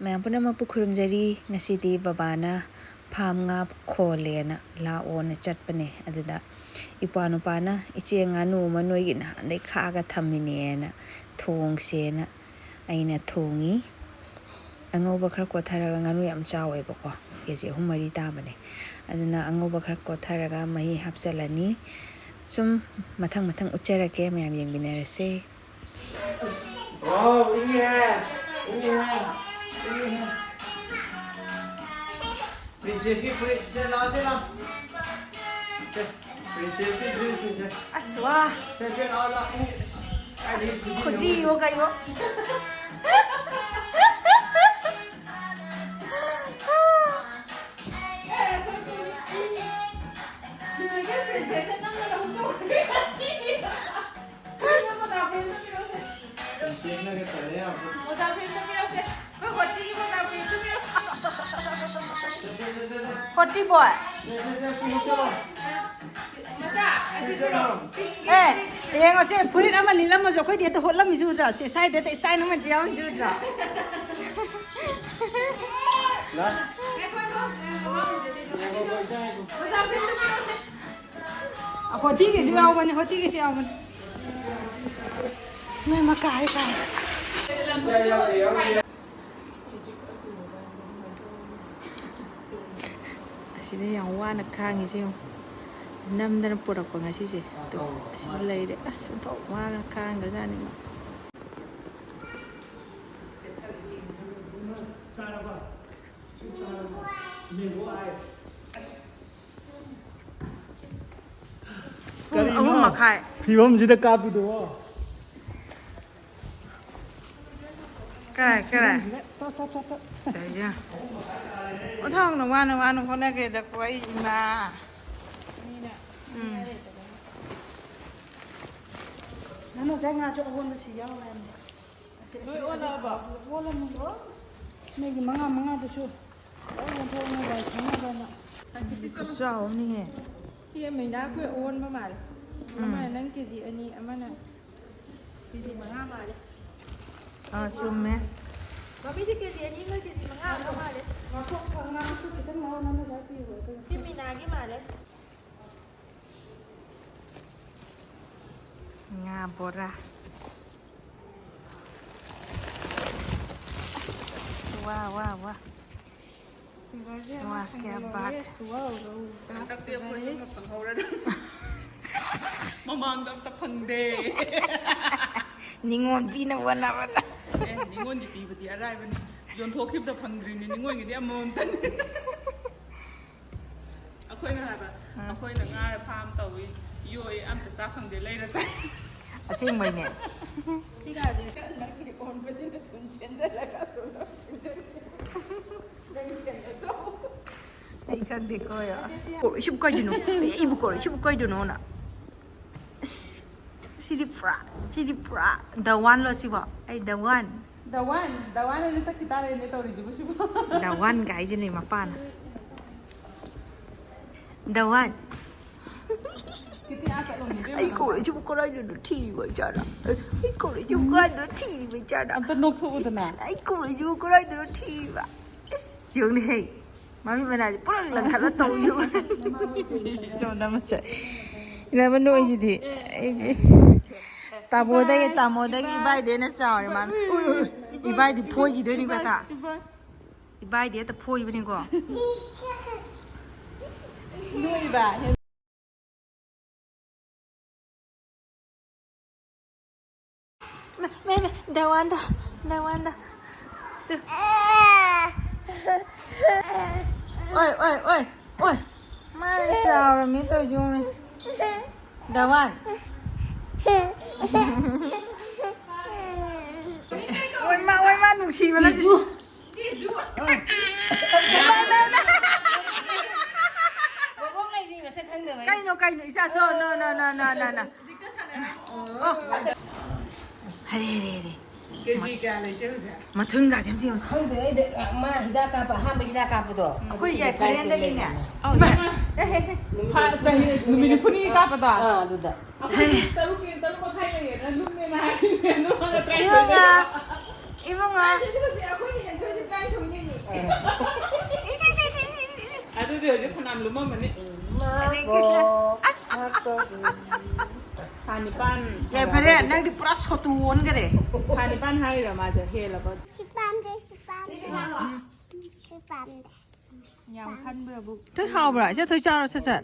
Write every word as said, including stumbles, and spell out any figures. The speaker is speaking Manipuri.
ꯃꯌꯥꯝ ꯄꯨꯝꯅꯃꯛꯄꯨ ꯈꯨꯔꯨꯝꯖꯔꯤ꯫ ꯉꯁꯤꯗꯤ ꯕꯕꯥꯅ ꯐꯥꯝ ꯉꯥ ꯈꯣꯜꯂꯦꯅ ꯂꯥꯛꯑꯣꯅ ꯆꯠꯄꯅꯦ꯫ ꯑꯗꯨꯗ ꯏꯄ꯭ꯋꯥ ꯅꯨꯄꯥꯅ, "ꯏꯆꯦ, ꯉꯥꯅꯨ ꯑꯃ ꯅꯣꯏꯒꯤ ꯅꯍꯥꯟꯗꯩ ꯈꯥꯛꯑꯒ ꯊꯝꯃꯤꯅꯦꯅ ꯊꯣꯡꯁꯦꯅ" ꯑꯩꯅ ꯊꯣꯡꯉꯤ꯫ ꯑꯉꯧꯕ ꯈꯔ ꯀꯣꯊꯔꯒ, ꯉꯥꯅꯨ ꯌꯥꯝ ꯆꯥꯎꯋꯦꯕꯀꯣ, ꯀꯦ ꯖꯤ ꯑꯍꯨꯝ ꯃꯔꯤ ꯇꯥꯕꯅꯦ꯫ ꯑꯗꯨꯅ ꯑꯉꯧꯕ ꯈꯔ ꯀꯣꯊꯔꯒ ꯃꯍꯤ ꯍꯥꯞꯆꯤꯜꯂꯅꯤ꯫ ꯁꯨꯝ ꯃꯊꯪ ꯃꯊꯪ ꯎꯠꯆꯔꯛꯀꯦ, ꯃꯌꯥꯝ ꯌꯦꯡꯃꯤꯟꯅꯔꯁꯦ꯫ Wow, ꯏꯪꯉꯦꯍꯦ, ꯏꯪꯉꯦꯍꯦ, ꯏꯪꯉꯦꯍꯦ꯫ ꯄ꯭ꯔꯤꯟꯁꯦꯁꯀꯤ ꯐꯨꯔꯤꯠ, ꯁꯦ, ꯂꯥꯛꯑꯣ, ꯁꯦ, ꯂꯥꯛꯑꯣ꯫ ꯁꯦ, ꯄ꯭ꯔꯤꯟꯁꯦꯁꯀꯤ ꯗ꯭ꯔꯦꯁꯅꯤ, ꯁꯦ꯫ ꯑꯁ, ꯋꯥ꯫ ꯁꯦ, ꯁꯦ, ꯂꯥꯛꯑꯣ, ꯂꯥꯛꯑꯣ꯫ ꯑꯁ, ꯈꯨꯖꯤꯋꯣ ꯀꯩꯋꯣ꯫ ꯍꯣꯇꯤ ꯕꯣꯏ꯫ ꯑꯦ, ꯌꯦꯡꯉꯣꯁꯦ, ꯐꯨꯔꯤꯠ ꯑꯃ ꯂꯤꯠꯂꯝꯃꯁꯨ ꯑꯩꯈꯣꯏꯗꯤ ꯍꯦꯛꯇ ꯍꯣꯠꯂꯝꯃꯤꯁꯨ ꯎꯗ꯭ꯔꯣ? ꯁꯦ, ꯁ꯭ꯋꯥꯏꯗ ꯍꯦꯛꯇ style ꯑꯃ ꯌꯥꯎꯔꯤꯁꯨ ꯎꯗ꯭ꯔꯣ? ꯍꯣꯇꯤꯒꯤꯁꯨ ꯌꯥꯎꯕꯅꯦ, ꯍꯣꯇꯤꯒꯤꯁꯨ ꯌꯥꯎꯕꯅꯦ꯫ ꯅꯣꯏ ꯃꯀꯥ ꯍꯥꯏ ꯀꯥꯏ꯫ ꯑꯁꯤꯗ ꯌꯥꯝ ꯋꯥꯅ ꯈꯥꯡꯉꯤꯁꯦ ꯌꯦꯡꯉꯣ꯫ ꯅꯝꯗꯅ ꯄꯨꯔꯛꯄ ꯉꯁꯤꯁꯦ꯫ ꯑꯗꯣ ꯑꯁꯤꯗ ꯂꯩꯔꯦ꯫ ꯑꯁ, ꯑꯣꯟꯊꯣꯛ ꯋꯥꯅ ꯈꯥꯡꯈ꯭ꯔꯖꯥꯠꯅꯤ ꯃꯥ꯫ ꯄꯨꯡ ꯀꯔꯤꯅꯣ? ꯑꯍꯨꯝ ꯃꯈꯥꯏ꯫ ꯐꯤꯕꯝꯁꯤꯗ ꯀꯥꯞꯄꯤꯗꯨꯕꯣ? ꯀꯔꯥꯏ, ꯀꯔꯥꯏ? ꯇꯣ, ꯇꯣ, ꯇꯣ, ꯇꯣ꯫ ꯇꯧꯔꯤꯁꯦ꯫ ꯑꯣꯟꯊꯣꯛꯅ ꯋꯥꯅ, ꯋꯥꯅ ꯍꯣꯠꯅꯈ꯭ꯔꯦꯗꯀꯣ ꯑꯩ ꯏꯃꯥ꯫ ꯎꯝ꯫ ꯅꯪ ꯉꯁꯥꯏ ꯉꯥꯁꯨ ꯑꯑꯣꯟꯕꯁꯤ ꯌꯥꯎꯔꯦ ꯍꯥꯏꯕꯅꯦ꯫ ꯑꯁꯤ, ꯑꯁꯤ, ꯂꯣꯏ ꯑꯣꯜꯂꯛꯑꯕꯣ? ꯑꯣꯜꯂꯅꯤ ꯂꯣꯏ꯫ ꯅꯣꯏꯒꯤ ꯃꯉꯥ ꯃꯉꯥꯗꯨꯁꯨ ꯂꯣꯏ ꯑꯣꯟꯊꯣꯛꯅ ꯋꯥꯏ ꯁꯪꯅꯕꯅ꯫ ꯑꯗꯨꯗꯤ ꯈꯨꯆꯥꯎ ꯑꯃꯅꯤꯍꯦ꯫ ꯁꯤ ꯑꯃꯩꯅ ꯑꯩꯈꯣꯏ ꯑꯑꯣꯟꯕ ꯃꯥꯜꯂꯦ꯫ ꯎꯝ꯫ ꯑꯃꯅ ꯅꯪ ꯀꯦ ꯖꯤ ꯑꯅꯤ, ꯑꯃꯅ ꯀꯦ ꯖꯤ ꯃꯉꯥ ꯃꯥꯜꯂꯦ꯫ ꯑꯥ, ꯆꯨꯝꯃꯦ꯫ ꯃꯃꯤꯁꯦ ꯀꯦꯖꯤ ꯑꯅꯤꯒ ꯀꯦꯖꯤ ꯃꯉꯥ ꯑꯃ ꯃꯥꯜꯂꯦ꯫ ꯉꯥꯈꯣ, ꯉꯥꯈꯣ ꯈꯤꯇꯪ ꯂꯧꯔꯣ, ꯅꯪꯅ ꯉꯁꯥꯏ ꯄꯤꯕꯗꯣ꯫ ꯁꯤ ꯃꯤꯅꯥꯒꯤ ꯃꯥꯜꯂꯦ꯫ ꯉꯥ ꯕꯣꯔꯥ꯫ ꯑꯁ, ꯑꯁ, ꯑꯁ, ꯑꯁ, ꯋꯥ, ꯋꯥ, ꯋꯥ꯫ ꯁꯤꯡꯒꯔꯁꯦ ꯑꯃ ꯋꯥ, ꯀꯌꯥ ꯊꯥꯡꯖꯜꯍꯧꯔꯦ꯫ ꯕꯥꯠ꯫ ꯁꯨꯋꯥꯎ, ꯔꯧ, ꯒ꯭ꯔꯥꯁ ꯍꯟꯗꯛꯇꯤ ꯑꯩꯈꯣꯏꯁꯨ ꯀꯞ ꯑꯃ ꯐꯪꯍꯧꯔꯦꯗ꯫ ꯃꯃꯥꯡꯗ ꯑꯝꯇ ꯐꯪꯗꯦ꯫ ꯅꯤꯉꯣꯜ ꯄꯤꯅꯕ ꯍꯣꯠꯅꯕꯗ꯫ ꯑꯦ, ꯅꯤꯉꯣꯜꯒꯤ ꯄꯤꯕꯗꯤ ꯑꯔꯥꯏꯕꯅꯤ꯫ ꯌꯣꯟꯊꯣꯛꯈꯤꯕꯗ ꯐꯪꯗ꯭ꯔꯤꯅꯤ, ꯅꯤꯉꯣꯜꯒꯤꯗꯤ ꯑꯃꯃꯝꯇꯅꯤ꯫ ꯑꯩꯈꯣꯏꯅ ꯍꯥꯏꯕ, ꯎꯝ꯫ ꯑꯩꯈꯣꯏꯅ ꯉꯥ ꯐꯥꯝ ꯇꯧꯏ, ꯌꯣꯛꯏ, ꯑꯝꯇ ꯆꯥ ꯐꯪꯗꯦ, ꯂꯩꯔ ꯆꯥꯏ꯫ ꯑꯁꯦꯡꯕꯩꯅꯦ꯫ ꯁꯤꯒꯥꯁꯦ ꯅꯪꯒꯤ ꯑꯣꯟꯕꯁꯤꯅ ꯁꯨꯝ ꯆꯦꯟꯁꯤꯜꯂꯒ ꯁꯨꯝ ꯆꯦꯟꯁꯤꯜꯂꯒ꯫ ꯅꯪ ꯆꯦꯟꯒꯗ꯭ꯔꯣ? ꯑꯩ ꯈꯪꯗꯦꯀꯣ꯫ ꯀꯣꯔꯛꯏꯁꯤꯕꯨ ꯀꯩꯗꯅꯣ? ꯑꯩ, ꯑꯩꯕꯨ ꯀꯣꯔꯛꯏꯁꯤꯕꯨ ꯀꯩꯗꯅꯣꯅ? ꯑꯁ, ꯁꯤꯗꯤ ꯄꯨꯔꯥ, ꯁꯤꯗꯤ ꯄꯨꯔꯥ the one ꯂꯣ ꯁꯤꯕꯣ? ꯑꯩ the one꯫ The one, the one ꯑꯣꯏꯅ ꯆꯠꯈꯤ ꯇꯥꯔꯦꯅꯦ ꯇꯧꯔꯤꯁꯤꯕꯨ ꯁꯤꯕꯨ꯫ The one ꯒꯥꯏꯁꯤꯅꯦ ꯃꯄꯥꯅ꯫ The one꯫ ꯀꯤꯇꯤ ꯑꯥ ꯆꯠꯂꯣꯅꯦ, ꯏꯕꯦꯝꯃ, ꯑꯩ ꯅꯪ꯫ ꯀꯣꯔꯛꯏꯁꯤꯕꯨ ꯀꯗꯥꯏꯗꯅꯣ ꯊꯤꯔꯤꯕ ꯏꯆꯥꯅ? ꯑꯩ ꯀꯣꯔꯛꯏꯁꯤꯕꯨ ꯀꯗꯥꯏꯗꯅꯣ ꯊꯤꯔꯤꯕ ꯏꯆꯥꯅ? ꯑꯝꯇ ꯅꯣꯛꯊꯣꯛꯎꯗꯅ꯫ ꯏꯁ, ꯑꯩ ꯀꯣꯔꯛꯏꯁꯤꯕꯨ ꯀꯗꯥꯏꯗꯅꯣ ꯊꯤꯔꯤꯕ? ꯏꯁ, ꯌꯦꯡꯉꯨꯅꯦꯍꯦ꯫ ꯃꯃꯤꯠ ꯃꯅꯥꯁꯦ ꯄꯨꯔꯪ ꯂꯪꯈꯠꯂ ꯇꯧꯔꯤꯗꯨꯕꯨ꯫ ꯁꯣꯝꯗ ꯃꯆꯠ꯫ ꯏꯅꯝꯃ ꯅꯣꯏꯁꯤꯗꯤ꯫ ꯑꯩꯗꯤ ꯇꯥꯃꯣꯗꯒꯤ, ꯇꯥꯃꯣꯗꯒꯤ ꯏꯕꯥꯏꯗꯩ ꯍꯦꯟꯅ ꯆꯥꯎꯔꯦ ꯃꯥꯅ꯫ ꯎꯏ, ꯎꯏ, ꯎꯏ꯫ ꯏꯕꯥꯏꯗꯤ ꯐꯣꯏꯈꯤꯗꯣꯏꯅꯤꯀꯣ ꯇꯥ꯫ ꯏꯕꯥꯏꯗꯤ ꯍꯦꯛꯇ ꯐꯣꯏꯕꯅꯤꯀꯣ꯫ ꯅꯣꯏꯕ꯫ ꯃꯦ, ꯃꯦ, ꯃꯦ, ꯗꯋꯥꯟꯗ, ꯗꯋꯥꯟꯗ꯫ ꯇꯨ꯫ ꯑꯣꯏ, ꯑꯣꯏ, ꯑꯣꯏ, ꯑꯣꯏ꯫ ꯃꯥꯅ ꯆꯥꯎꯔꯝꯃꯤ ꯇꯧꯔꯤꯁꯦ ꯌꯦꯡꯉꯨꯅꯦ꯫ ꯗꯋꯥꯟ꯫ ꯑꯣꯏ ꯃꯥ, ꯑꯣꯏ ꯃꯥ, ꯅꯨꯡꯁꯤꯕꯅ꯫ ꯕꯣꯕꯣꯛ ꯂꯩꯁꯤ ꯃꯁꯛ ꯈꯪꯗꯕꯩ꯫ ꯀꯩꯅꯣ, ꯀꯩꯅꯣ, ꯏꯆꯥꯁꯨ? No, no, no, no, no, no. ꯑꯣ꯫ ꯍꯔꯦ, ꯍꯔꯦ, ꯍꯔꯦ꯫ ꯀꯦꯖꯤ ꯀꯌꯥ ꯂꯩꯒꯦ ꯍꯧꯖꯤꯛ? ꯃꯊꯨꯟꯒꯥꯁꯦ ꯑꯝꯇ ꯌꯦꯡꯉꯨ꯫ ꯈꯪꯗꯦ, ꯑꯩꯗꯤ, ꯑ, ꯃꯥ ꯍꯤꯗꯥꯛ ꯀꯥꯞꯄ, ꯑꯍꯥꯟꯕ ꯍꯤꯗꯥꯛ ꯀꯥꯞꯄꯗꯣ꯫ ꯑꯩꯈꯣꯏ ꯑꯗꯨꯗꯤ ꯌꯥꯏꯐꯔꯦꯟꯗꯒꯤꯅꯦ꯫ ꯀꯥꯏꯗꯒꯤ ꯑꯧ, ꯂꯩꯔꯝꯃꯦ? ꯏꯃꯥ꯫ ꯅꯨꯃꯤꯠ ꯐꯥ-, ꯆꯍꯤ, ꯅꯨꯃꯤꯠ ꯅꯤꯐꯨꯅꯤ ꯀꯥꯞꯄꯗꯣ? ꯑꯥ, ꯑꯗꯨꯗ꯫ ꯍꯦ꯫ ꯇꯔꯨꯛꯀꯤ, ꯇꯔꯨꯛ ꯃꯈꯥꯏ ꯂꯩꯌꯦꯅ ꯂꯨꯝꯃꯦꯅ ꯍꯥꯏ꯫ ꯑꯗꯨꯒ ꯇꯔꯥꯅꯤꯊꯣꯏ ꯏꯃꯥ꯫ ꯂꯩꯕ꯫ ꯏꯕꯨꯡꯉꯣ꯫ ꯑꯗꯨꯗꯤ ꯍꯧꯖꯤꯛ ꯐꯅꯌꯥꯝ ꯂꯨꯝꯃꯝꯃꯅꯤ꯫ ꯍꯔꯦ ꯀ꯭ꯔꯤꯁꯅ꯫ ꯑꯁ, ꯑꯁ, ꯑꯁ, ꯑꯁ, ꯑꯁ, ꯑꯁ꯫ ꯊꯥ ꯅꯤꯄꯥꯟ ꯌꯥꯏꯐꯔꯦ, ꯅꯪꯗꯤ ꯄꯨꯔꯥ ꯁꯣꯇꯨ ꯑꯣꯟꯈꯔꯦ꯫ ꯊꯥ ꯅꯤꯄꯥꯟ ꯍꯥꯏꯔꯤꯔꯣ ꯃꯥꯁꯦ ꯍꯦꯜꯂꯕ? ꯁꯤ ꯄꯥꯝꯗꯦ, ꯁꯤ ꯄꯥꯝꯗꯦ, ꯁꯤ ꯄꯥꯝꯗꯦ꯫ ꯌꯥꯝ ꯈꯟꯕ꯭ꯔꯕꯨ? ꯊꯣꯏ ꯍꯥꯎꯕ꯭ꯔꯥ? ꯏꯆꯦ ꯊꯣꯏ ꯆꯥꯔꯣ ꯁꯠ ꯁꯠ꯫